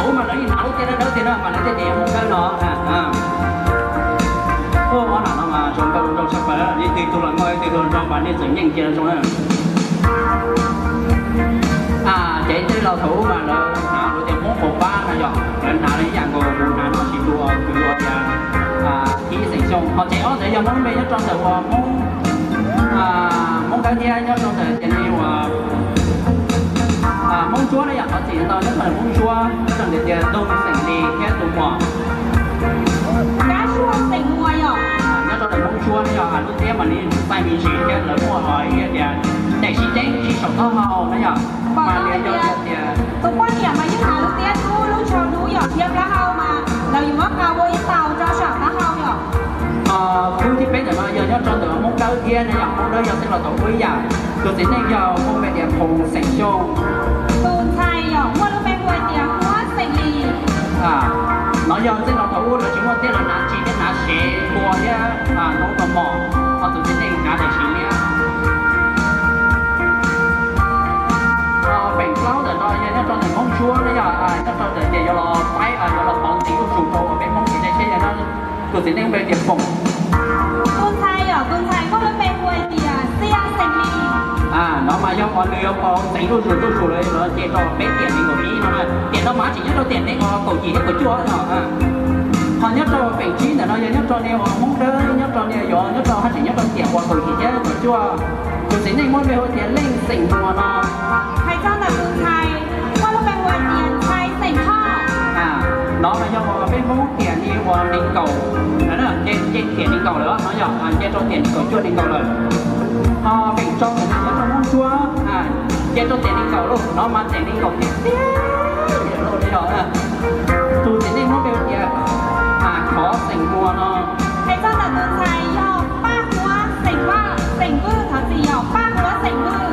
Ub, mas lawv yeej hnav lub tiab dawb dawb tiag na, mas lawv thiaj tias yog Hmoob dawb no. Ub, ob nam no mas zoo nkauj zoo nraug tshaj plaws, ib tug los nkauj ib tug los nraug mas nej txawm nyeej cia zoo na. Ces tej laus thaum ub mas lawv hnav lub tias Hmoob Qaum Pab no yog lawv hnav ib yam nkaus kuv hnav no tsis dua, kuv dua tias thib xeem Xyooj. Ho ces ob ntawd yog Hmoob npe nyob rau ntawm uas Hmoob, Hmoob dawb thiab nyob rau ntawm tias li uas Hmoob Ntsuab na yom, qhov txim ntau nyob rau ntawm Hmoob Ntsuab, nyob rau ntawm tias Toog xeem Lis thiab tus muam Kab Suag xeem Muas yom. Nyob rau ntawm Hmoob Ntsuab na yog lub tiab mas li txaij me ntsis thiab lawv muaj ib tias daim sib ceeb sib saum taub hau na yom. Mas li yog tias tus poj niam mas yeej hnav lub tiab dub lub tsho dub yom, thiab plaub hau mas lawv yuav muab qa ua ib tau rau saum taub hau yom. Khub thib peb ntawm no yog nyob rau ntawm Hmoob Dawb thiab na yom, Hmoob Dawb yog tej laus thaum ub ib yam. Tus txiv neej yog Hmoob npe tias Phoo xeem Xyooj. Tus ntxhais yog muaj lub npe hu tias Huab xeem Lis. No yog tej laus thaum ub lawv tsis muaj tiab lawv hnav ris thiab hnav sev npua thiab noob no mos, ho tus txiv neej hnav daim sev liab. Ho feem plaub ntawm no yog nyob rau ntawm Hmoob Ntsuab na yom, nyob rau ntawm tias yuav los paib yuav los pauv ntxiv zuj zus rau uas peb Hmoob kev cai siab yog no. Tus txiv neej npe tias Foom. Tus ntxhais yog tus ntxhais muaj lub npe hu tias Xiaj xeem Lis. No mas yog uas nws yuav pauv ntxiv zuj zus zuj zus lawm no ces rau peb tiam nees nkaum ib no na. Tiam no mas tseem nyob rau tiam nees nkaum yim thiab kaum cuaj no. Ho nyob rau feem tsib ntawm no yog nyob rau niag uas Hmoob Dawb nyob rau niag yuav nyob rau haj tseem nyob rau tiam uas kaum yim thiab kaum cuaj. Tus txiv neej muaj npe hu tias Leej xeem Muas no. Hais txog ntawm tus ntxhais muaj lub npe hu tias Ntxhais xeem Thoj. No mas yog uas peb Hmoob tiam li uas nees nkaum, nce tiam nees nkaum lawm no yog nce rau tiam nees nkaum cuaj nees nkaum lawm. Ho feem rau ntawm no nyob rau Hmoob Ntsuab, nce rau tiam nees nkaum lauj, no mas tiam nees nkaum tiag tiag lauj yog. Tus txiv neej muab npe hu tias Khov xeem Muas no. Hais txog ntawm tus ntxhais yog Paj Huab xeem Vaj, xeem Vwj, thov txim yog Paj Huab xeem Vwj.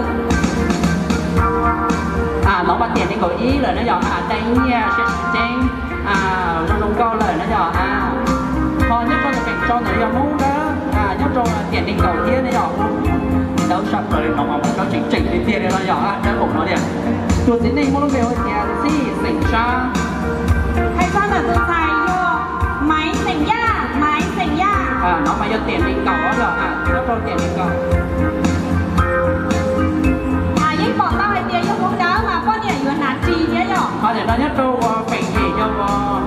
No mas tiam nees nkaum ib lawm na yog, dai nyiaj siab sib ceeb, zoo zoo nkauj lawm na yog. Ho nyob rau ntawm feem rau ntawd yog Hmoob Dawb, nyob rau tiam nees nkaum thiab na yog. Dawb sab plaws li no mas Hmoob Dawb tseem tseem tiag tiag li no yog, dawb npaum no tiag. Tus txiv neej muab lub npe hu tias Txij xeem Sab. Hais txog ntawm tus ntxhais yog Maiv xeem Yaj, Maiv xeem Yaj. No mas yog tiam nees nkaum yog, nyob rau tiam nees nkaum. Yeej pom tau hais tias yog Hmoob Dawb mas poj niam yuav hnav ris thiab yom. Ho ntawm no nyob rau uas feem yim yog uas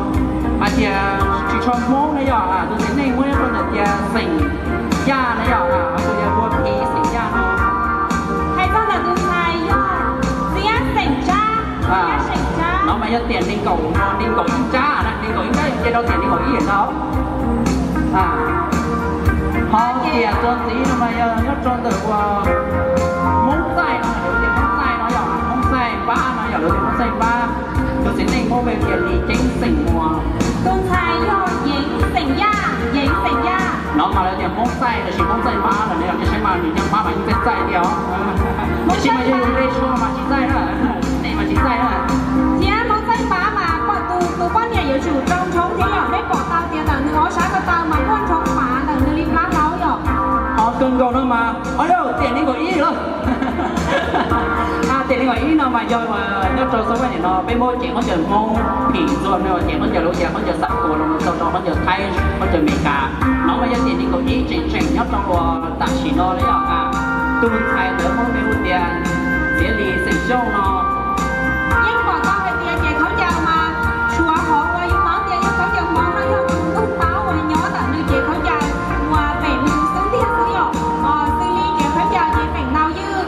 hais tias tsis tshua Hmoob na yog, tus txiv neej muab nyob rau ntawm tias xeem Yaj na yog, ho tus yog ua Phi xeem Yaj no. Hais txog ntawm tus ntxhais yog Txiab xeem Tsab, Txiab xeem Tsab. No mas yog tiam nees nkaum, nees nkaum ib ntsab na, nees nkaum ib ntsab yog nce rau tiam nees nkaum ib no. Ho tiam txuas ntxiv no mas yog nyob rau ntawm uas Hmoob Txaij no, lawv tias Hmoob Txaij no yog Hmoob Txaij Npab no yog lawv tias Hmoob Txaij Npab. Tus txiv neej muab npe tias Lis Ceeb xeem Muas. Tus ntxhais yog Yeev xeem Yaj, Yeev xeem Yaj. No mas lawv tias Hmoob Txaij los sis Hmoob Txaij Npab lawm ne, tiam sis mas nws yog Npab mas yeej txaij txaij thiab os. Tiam sis mas yog yus npe tsho mas tsis txaij na, npe mas tsis txaij na. Thiab Hmoob Txaij Npab mas pom tus, tus poj niam yuav tsum rau ntshoob thiab yom, nej pom tau tias ntawm nws ob sab ko taw mas muaj ntshoob pav ntawm nws li plab hlaub yom. Ho kawg nkaus no mas, o yog tiam nees nkaum ib lawm. Tiam nees nkaum ib no mas yog nyob rau xab vaj niam no peb muab cev khaub ncaws Hmoob phim ntxuag no, cev khaub ncaws lawv tias khaub ncaws xav kuas los txog rau khaub ncaws Thaib, khaub ncaws Amelikas. No mas yog tiam nees nkaum ib tseem tseem nyob rau uas tam sim no li yom. Tus ntxhais ntawd muab npe hu tias Txiav Lis xeem Xyooj no. Yeej pom tau hais tias cev khaub ncaws mas tshuav qhov uas yus paub tias yog khaub ncaws Hmoob no yog tus ntuj paub uas nyob ntawm nws cev khaub ncaws uas pem nws xub ntiag xwb yom. Xws li cev khaub ncaws ces pem ntau ywj,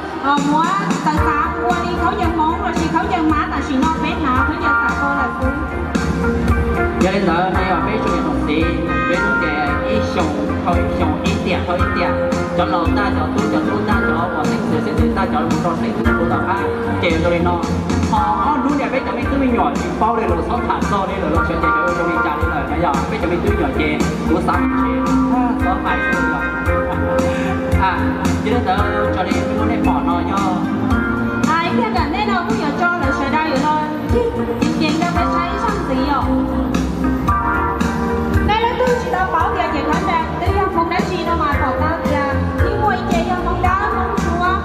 muab txawv xav ua li khaub ncaws Hmoob los sis khaub ncaws Mab tam sim no peb hnav khaub ncaws xav tua lawm xwb. Yog li ntawd no yog peb tsoom niam tsoom txiv, peb hnub ces ib xyoos dhau ib xyoos, ib tiam dhau ib tiam, cov laus tag cov tub, cov tub tag cov uas xeeb ntxwv, xeeb ntxwv tag cov mus rau xeeb ntxwv tus tom qab, ces zoo li no. Ho ob hnub niam peb cov me tub me nyuam tsis paub li los txhob tham txog li lawm los sawv ces xyov zoo li cas li lawm no yog peb cov me tub me nyuam ces kuv xav ces txhob hais xwb los. Yog li ntawd raws li peb muab nej pom no yog ib pliag ntawm nej no kuj yuav tso lawv sawv daws yuav los ceev ceev rau peb saib ib zaug ntxiv os. Nej leej twg tsis tau paub tias cev khaub ncaws twb yog Hmoob dab tsi no mas pom tau tias twb muaj ib ce yog Hmoob Dawb, Hmoob Ntsuab,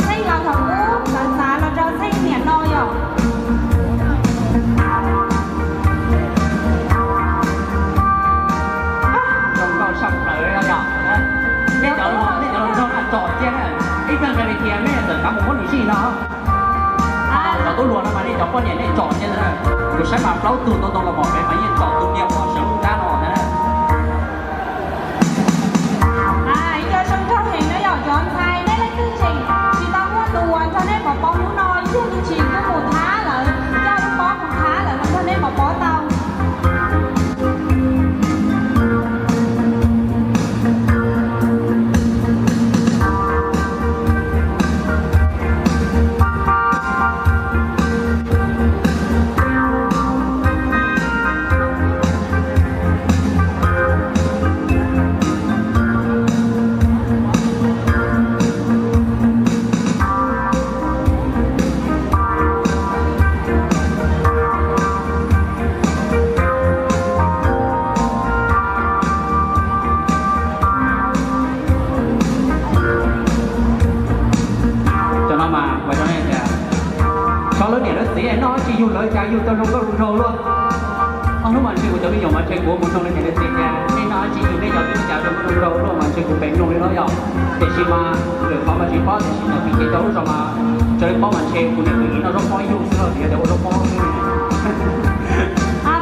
txheej laus thaum ub lawv xav los rau txheej niam no yom. Plaub tug ntoo ntoo los pom pem mas yeej txom tus niag uas sawv lub ntab no na. Ib co zoo nraug heev no yom, cov ntxhais nej leej twg tseem tsis tau muaj tus uas nrog nej pov pob hnub no, yog li tsis kuj mus thab lawm, coj lub pob mus thab lawm los nrog nej pov pob tau. Cov no mas ua rau nej tias, tso lawv niam lawv txiv noj tsis yug lawv cas yug tau zoo nkauj zoo nraug luaj. Ob hnub mas ntshe kuv cov me nyuam mas ntshe kuv mus zoo li niam li txiv tias nej noj tsis yug nej cov tub cas zoo nkauj zoo nraug luaj mas ntshe kuv pem mloog li no yom. Tiam sis mas lwm qhov mas tsis paub, tiam sis nyuam qhuav ces tau lub zog mas raws li paub mas ntshe kuv niam kuv txiv noj zaub pob yug xwb los yog tias ua zaub pob xwb.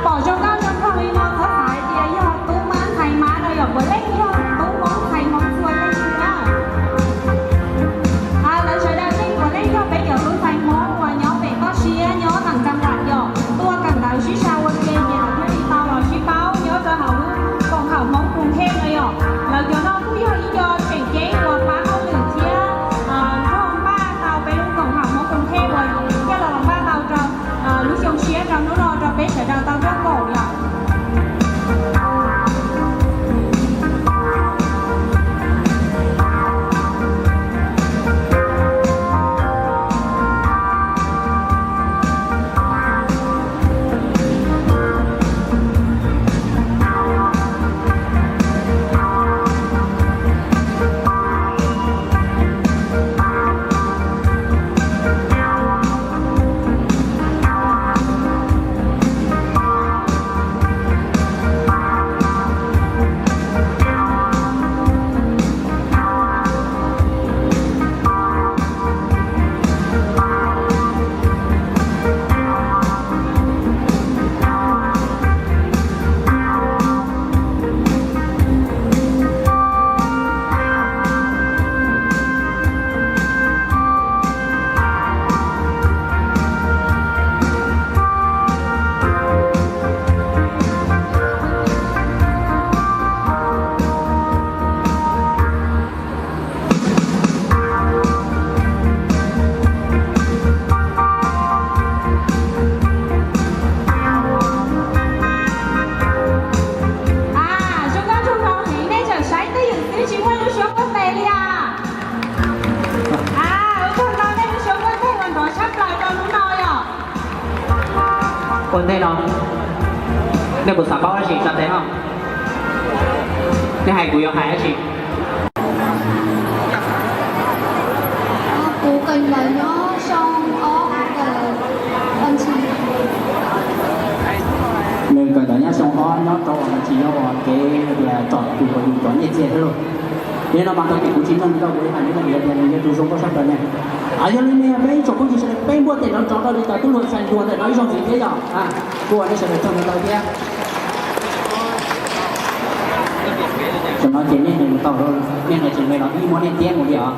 Pom zoo nkauj zoo nraug li no txhob xav hais tias yog tub mab ntxhais mab no yom, puav leej yog tub Hmoob ntxhais Hmoob txhua leej li na. Lawv sawv daws yeej puav leej yog peb cov tub ntxhais Hmoob uas nyob pem toj siab nyob teem tsa vam yom, tuaj kawm ntawv sib sau ua ke ces lawv thiaj li tau los sib paub nyob rau hauv lub koom haum Hmoob Kruv Thej no yom. Lawv cov no kuj yog ib co tseem ceeb uas pab hauj lwm thiab nrog npaj tau peb lub koom haum Hmoob Kruv Thej uas coj los npaj tau rau lub xyoo tshiab rau hnub no rau peb sawv daws tau nrog koom yom. Zoo nkauj zoo nraug heev, nej tseem saib twj ywm xwb tsis muaj lub suab kuaj tes li as. Ua tsaug ntau, nej lub suab kuaj tes ua nrov tshaj plaws rau hnub no yom. Ua ntej no, nej puas xav paub dab tsi tsa tes no? Nej hais kuv yuav hais dab tsi? Kuv kawm ntawv nyob xyoo ob, nws kawm ntawv nyob xyoo ob nyob rau uas tsis yog uas kev tias tsom tus uas yus cov nyiaj txiag thiab lauj. Yog li no mas tau ces kuv tsis mloog nws tau, kuv hais li no tias nws yog tus zoo nkauj sab plaws ne. Yog li no peb ib tsoom phooj ywg sawv daws peb npuaj tes nrov nrov rau li cas tub hluas ntxhais hluas ntawm no ib zaug ntxiv thiab yom. Kuv ua nej sawv daws tsaug ntau ntau thiab. Tam no ces nej nqis mus tau, nej nqis tsis nqis los ib muab nej tiab mus li os.